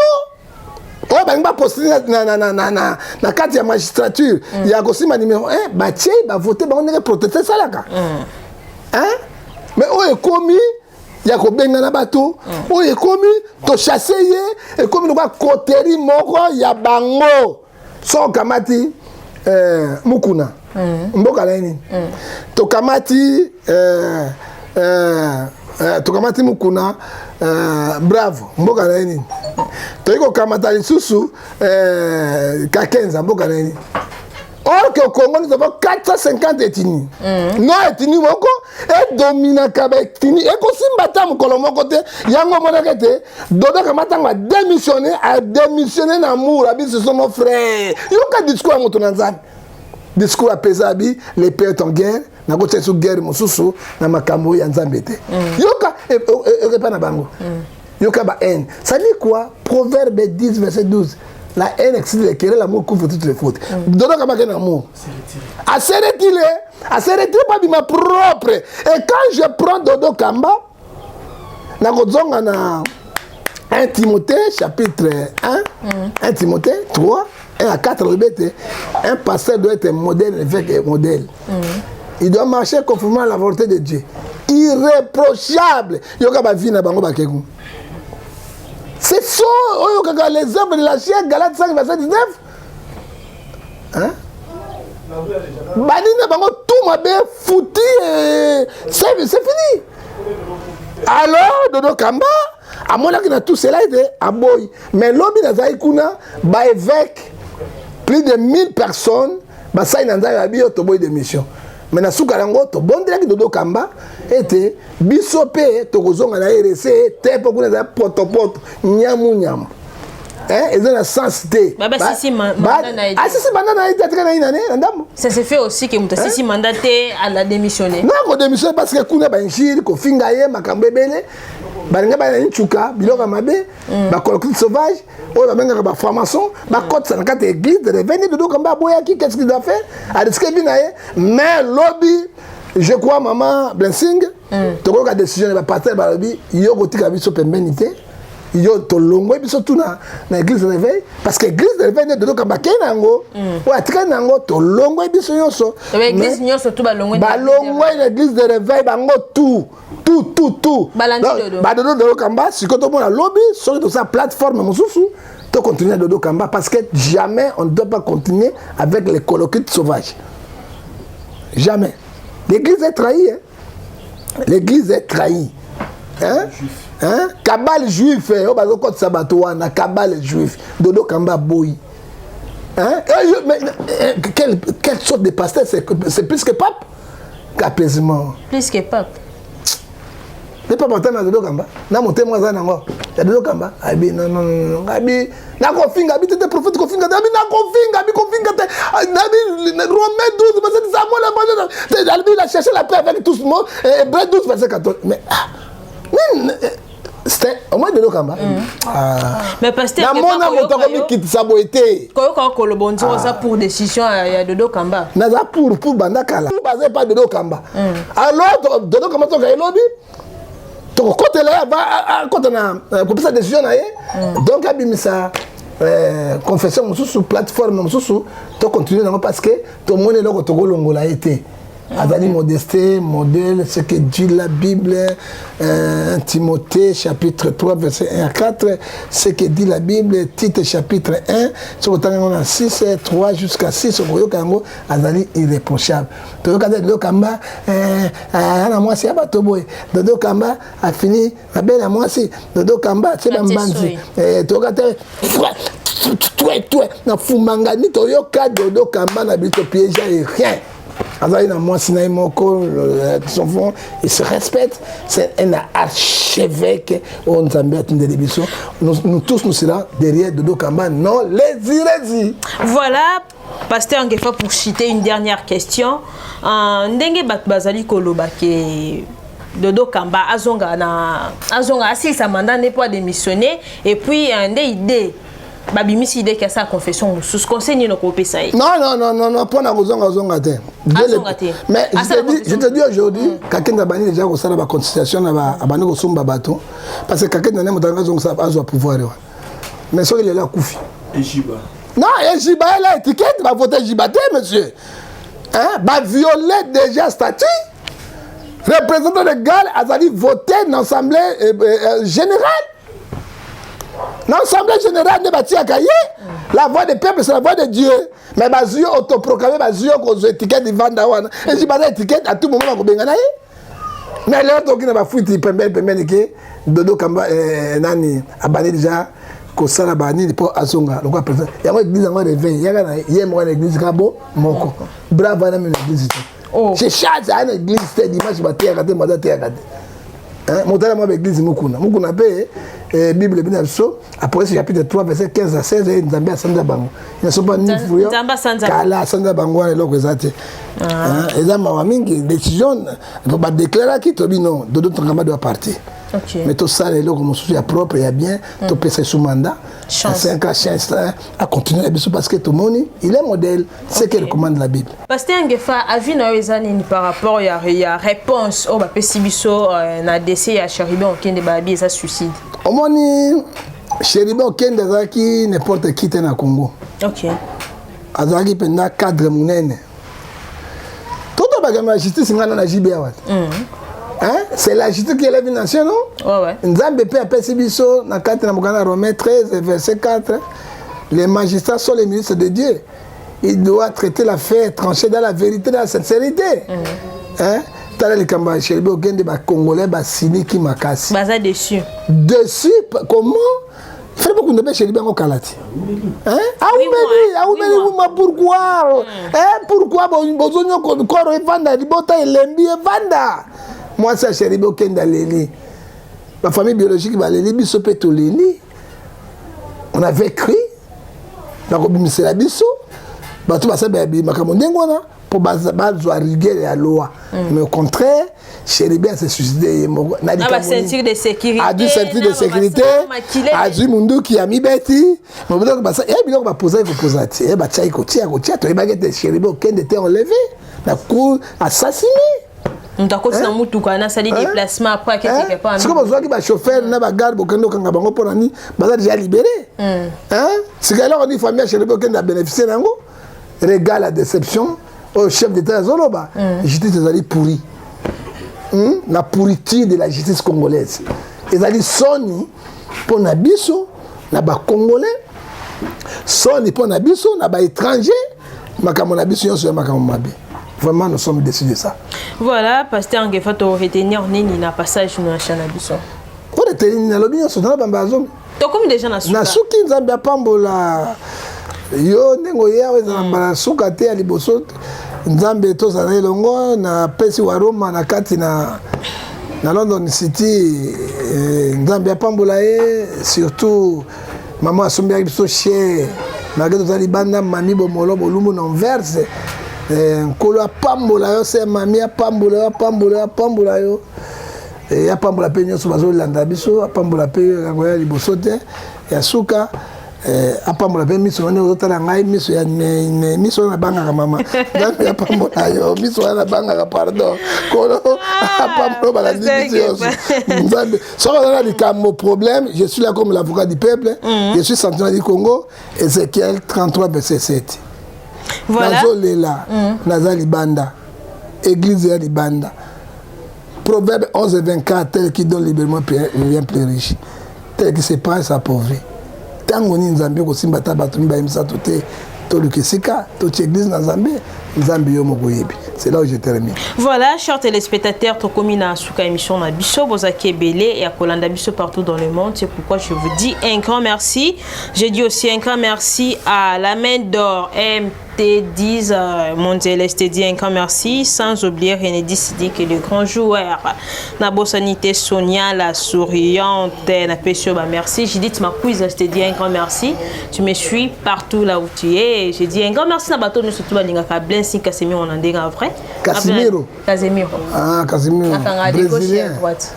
oyo balingi bapostule na kati ya magistrature ya kosimba numéro 1, batie, bavote bango ndenge proteste esalaka. Hein? Mais oyo ekomi ya kobengana bato, oyo ekomi tochasse ye, ekomi lokola coterie moko ya bango. So okamati Mukuna, mboka na ye nini? Tokamati tokamati Mukuna, bravo, mboka na ye nini? Toyei kokamata lisusu Kakenza, mboka na ye nini? Or que au Congo, nous avons 450 ethnies. Non, ethnie moko edominaka baethnie, ekosimba ta mokolo moko te. Yango omonaka ete Dodo Kamba, ntango adémissionné, adémissionné na amour. Abi: ce sont nos frères. Yoka discours ya moto na Nzambe, discours apesa, abi: le père est en guerre, nakotia so guerre mosusu na makambo ya Nzambe te. Yoka epa na bango, yoka ba haine. Ça dit quoi? Proverbe 10 verset 12: la haine excite les querelles, l'amour couvre toutes les fautes. Dodo Kamba na amour ase retire, ase retire mpo abima propre. Et quand je prends Dodo Kamba, nakozonga na 1 Timothée chapitre 1, 1 Timothée 3 1 à 4, alobi ete un pasteur doit être modèle, évêque modèle, il doit marcher conformément à la volonté de Dieu, irréprochable. Yoka bavie na bango bakeku, c'est ça oyo kaka les œuvres de la chair, Galates 5 verset 19, hein? Banini na bango tout mabe foutu, c'est fini. Alors Dodo Kamba amonaki na tout cela ete aboyi. Mais lobi nazali kuna, baévêque, plus de 1000 personnes basali na Nzambe, babi yo toboyi démission. Mais na suka yango, tobondelaki Dodo Kamba ete biso mpe tokozonga na RC te, mpo kuna ezala potopoto, nyamu nyamu, eza na sens te. Asisi mandat na ye te, atika na ye nane na ndambo. Ça se fait aussi que moto asisi mandat te, ala démissionné. Non, kodémissionne parce que kuna bainjure, kofinga ye, makambo ebele, balinga bana ncuka biloko ya mabe, bacollectif sauvage oyo babengaka bafranc-maçon, bakotisa na kati ya église de réveil. Dodo Kamba aboyaki. Qu'est ce qu'il doit faire? Arisque vie na ye. Mais lobi Je crois, mama Blessing, tokoyoka décision ya bapasteur. Balobi yo kotika biso pembeni te, yo tolongwe biso tuna na église de réveil, parce que église de réveil nde Dodo Kamba akei na yango, oyo atikali na yango. Tolongwe biso nyonso. Église nyonso tu balongwe. Balongwe na église de réveil, bango tout, tout, tout, tout. Balandi Dodo. Badodo, Dodo Kamba. Sikoyo tomona lobi soki tosala plateforme mosusu, tocontinue na Dodo Kamba, parce que jamais on ne doit pas continuer avec les coloquites sauvages, jamais. L'église est trahie, hein? L'église est trahie, hein? Hein? Cabale juif oyo bazokotisa bato wana, cabale juif. Dodo Kamba boyi, hein? Eh, mais, eh, quelle sorte de pasteur? C'est plus que pape, qu'apaisement. Plus que pape. Nde pape ata na Dodo Kamba na motema aza nango ya Dodo Kamba. Abi non, non, non, abi nakofinga, abi tete prophète kofinga te, abi nakofinga, abi kofinga te. Abi Romain 12 verset Samuel, abi il a cherché la paix avec tout le monde, Hébreu 12 verset 14. Mais ah, mais c'était au moins Dodo Kamba. Ah. Mais pasteur, namona moto akomikitisa boye te. Koyoka koloba onzoko oza pour décision ya Dodo Kamba. Naza pour banda kala baza epa Dodo Kamba. Alors Dodo Kamba toka elobi tokokotela ye, akota na kopesa décision na ye. Donc abimisa confession mosusu, plateforme mosusu, tocontinue nango, parce que tomoni eloko tokolongola ye te. Azali modeste, modèle, ce que dit la Bible, Timothée chapitre 3 verset 1 à 4, ce que dit la Bible, Tite chapitre 1, soki otanga yango na 6 3 jusqu'à 6, okoyoka yango. Azali irréprochable. Toyoka te Dodo Kamba na mwasi ya bato boye. Dodo Kamba afini mabe na mwasi. Dodo Kamba atie bambanzi. Toyoka te twe na fumangani. Toyoka Dodo Kamba na biso piège et rien. Azali na mwasi na ye moko, son fond, il se respecte. C'est un archevêque oyo Nzambe atindeli biso. Nous tous, nous serons derrière Dodo Kamba, non les irezi. Voilà, pasteur Ngefa, pour citer une dernière question, ndenge bato bazali koloba ke Dodo Kamba azonga na azonga, asilisa mandat nde mpo adémissionner, et puis nde idée babimisi, idée ke asala confession mosusu, conseil nini okopesa ye? Non, non, non, non, non, mpona kozonga, ozonga te. Azonga te. Mais je te dis aujourd'hui, Kakenda abandi déjà kosala baconsultation na abandi kosomba bato, parce que Kakenda nde moto anga azongisa, azwa pouvoir wana. Mais soki lelo akufi, non, Ejiba ela étiquette, bavote Ejiba te, monsieur, hein? Baviole déjà statut représentant légal, azali voté na assemblée générale. Na assemblée générale nde batiaka ye. La voix des peuples, c'est la voix de Dieu. Mais bazwi yo autoproclamé, bazwi yo kozwa étiquette vanda wana. Ezi baza étiquette, à tout moment bakobenga na ye. Mais lelo toki na bafuiti pembeni pembeni ke Dodo Kamba nani abandi déjà kosala banini mpo azonga lokola président. Yango église yango réveil yaka na ye moko na église kaka bo moko brave wana mino église te. Je chasse aya na église te. Dimanche bateyaka te, moto ateyaka te, moto ala mwa baéglise mokuna mokuna mpe. Bible ebina biso Apocalypse chapitre 3 verset 15 à 16, Nzambe asanza bango nasopa nifuyo kala, asanza bango wana. Eloko eza te, eza mawa mingi. Décision badéclaraki, tobi non, Dodo Kamba doit partir. Mais tosala eloko mosusu ya propre, ya bien, topesa esu mandat 5 ans, chance acontinue na biso, parce que tomoni il est modèle, ce que recommande la Bible. Pasteur Ngefa, avis na yo eza nini par rapport ya réponse oyo bapesi biso na décès ya Chérubin Okende? Babi eza suicide. Omoni, Chérubin Okende azalaki n'importe qui te na Congo. Azalaki mpenza cadre monene. Toto bakamba ya justice, ngai na jibe awa te. Hein? C'est la justice qui élève une nation, non? Ouais. Nzambe mpe apesi biso na kati na mokanda Romain 13 verset 4: les magistrats sont les ministres de Dieu, il doit traiter l'affaire, trancher dans la vérité, dans la sincérité. Hein? Tala likambo ya Chérubin Okende, bacongolais basiliki makasi. Baza déçu. Dessus comment? Fallait bakunda mpe Chérubin yango kala ti aumeli, aumeli wuma. Pourquoi, hein? Pourquoi bozonyoko koro evanda, libota elembi evanda? Mwasi ya Chérubin Okende aleli, bafamille biologique baleli, biso mpe toleli. On avait cru bakobimisela biso bato basala makambo ndenge wana mpo bazwa rigueur ya loi. Mais au contraire, Chérubin ase suicide ye moko. Na ceinture de sécurité. Azwi ceinture de sécurité, azwi munduki ya mibeti ye biloko bapozaki kopoza ti ye batiaki kotia kotia. Toyebaki ete Chérubin Okende te enlevé na cour, assassiné. Moto akoti na motuka nasali déplacement après aketeke pa. Sikoyo bazwaki bachauffeur na bagarde, bokende okanga bango mpo na nini? Baza déjà libéré. Sika eloko nini famille ya Chérubin okende abénéficie na yango? Regarde la déception oyo chef d'état azoloba. Justice ezali pourri. La pourriture de la justice congolaise ezali soni mpo na biso na bacongolais, soni mpo na biso na baétranger. Makambo na biso nyonso ya makambo mabe. Vraiment, nous sommes déçus de ça. Voilà, pasteur Ngefa, to retenir nini na passage na chaîne na biso? Mpo retenir nini? Nalobi nyonso, tana bamba azomi. Tokomi déjà na suka. Na suki. Nzambe apambola yo ndenge oya. Oyo ezala mbala suka te ya liboso. Nzambe tozala elongo. Napesi wa Roma na kati na London City, Nzambe apambola ye, surtout mama asombiaki biso cher malgré toza libanda, mami Bomolo Bolumbu na Anvers. Nkolo apambola yo se mami, apambola yo, apambola yo, apambola yo, apambola mpe nyonso bazolanda biso, apambola mpe yango ya liboso te ya suka. Apambola mpe miso wana ozotala ngai, miso ya miso wana nabangaka. Mama, Nzambe apambola yo. Miso wana nabangaka, pardon. Kolo apambola balandi biso nyonso. Nzambe, soki oza na likambo, problème, je suis là comme l'avocat du peuple. Je suis sentinelle du Congo, Ézéchiel 33 verset 7. Voilà. Nazolela, naza libanda, église ya libanda. Proverbe 11 24: tel qui donne librement devient plus riche, tel qui se prend s'appauvrit. Ntango nini Nzambe kosimba ata bato mibale, misato te? Toluka esika totia église na Nzambe. Nzambe yo moko oyebi. C'est là où je termine. Voilà, chers téléspectateurs, tokomi na suka émission na biso. Bozaki ebele ya kolanda biso partout dans le monde. C'est pourquoi je vous dis un grand merci. Je dis aussi un grand merci à la main d'or MT10 Mondial. Je te dis un grand merci. Sans oublier René Dissidi, qui est le grand joueur. Nabosanité Sonia, la souriante. Napesi yo ba merci. Judith Makouiza, je te dis un grand merci. Tu me suis partout là où tu es. Je dis un grand merci na bato surtout balingaka Blessing Casemiro na ndenge vrai. Casimiro. Casemiro. Ah, Casimiro. Akanga de gauche et à Brésilien. droite.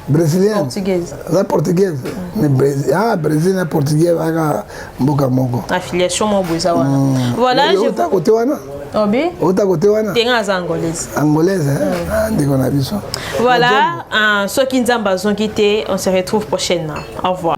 Brésilien. Portugaise. Aza portugaise. Mais Brésil, ah, Brésil na portugais baka mboka moko. Affiliation mo boza wana. Voilà, je ota kote wana. Obi? Ota kote wana. Tenga aza angolaise. Angolaise, hein? Ah, ndeko na biso. Voilà, soki Nzambe azongi te, on se retrouve prochainement. Au revoir.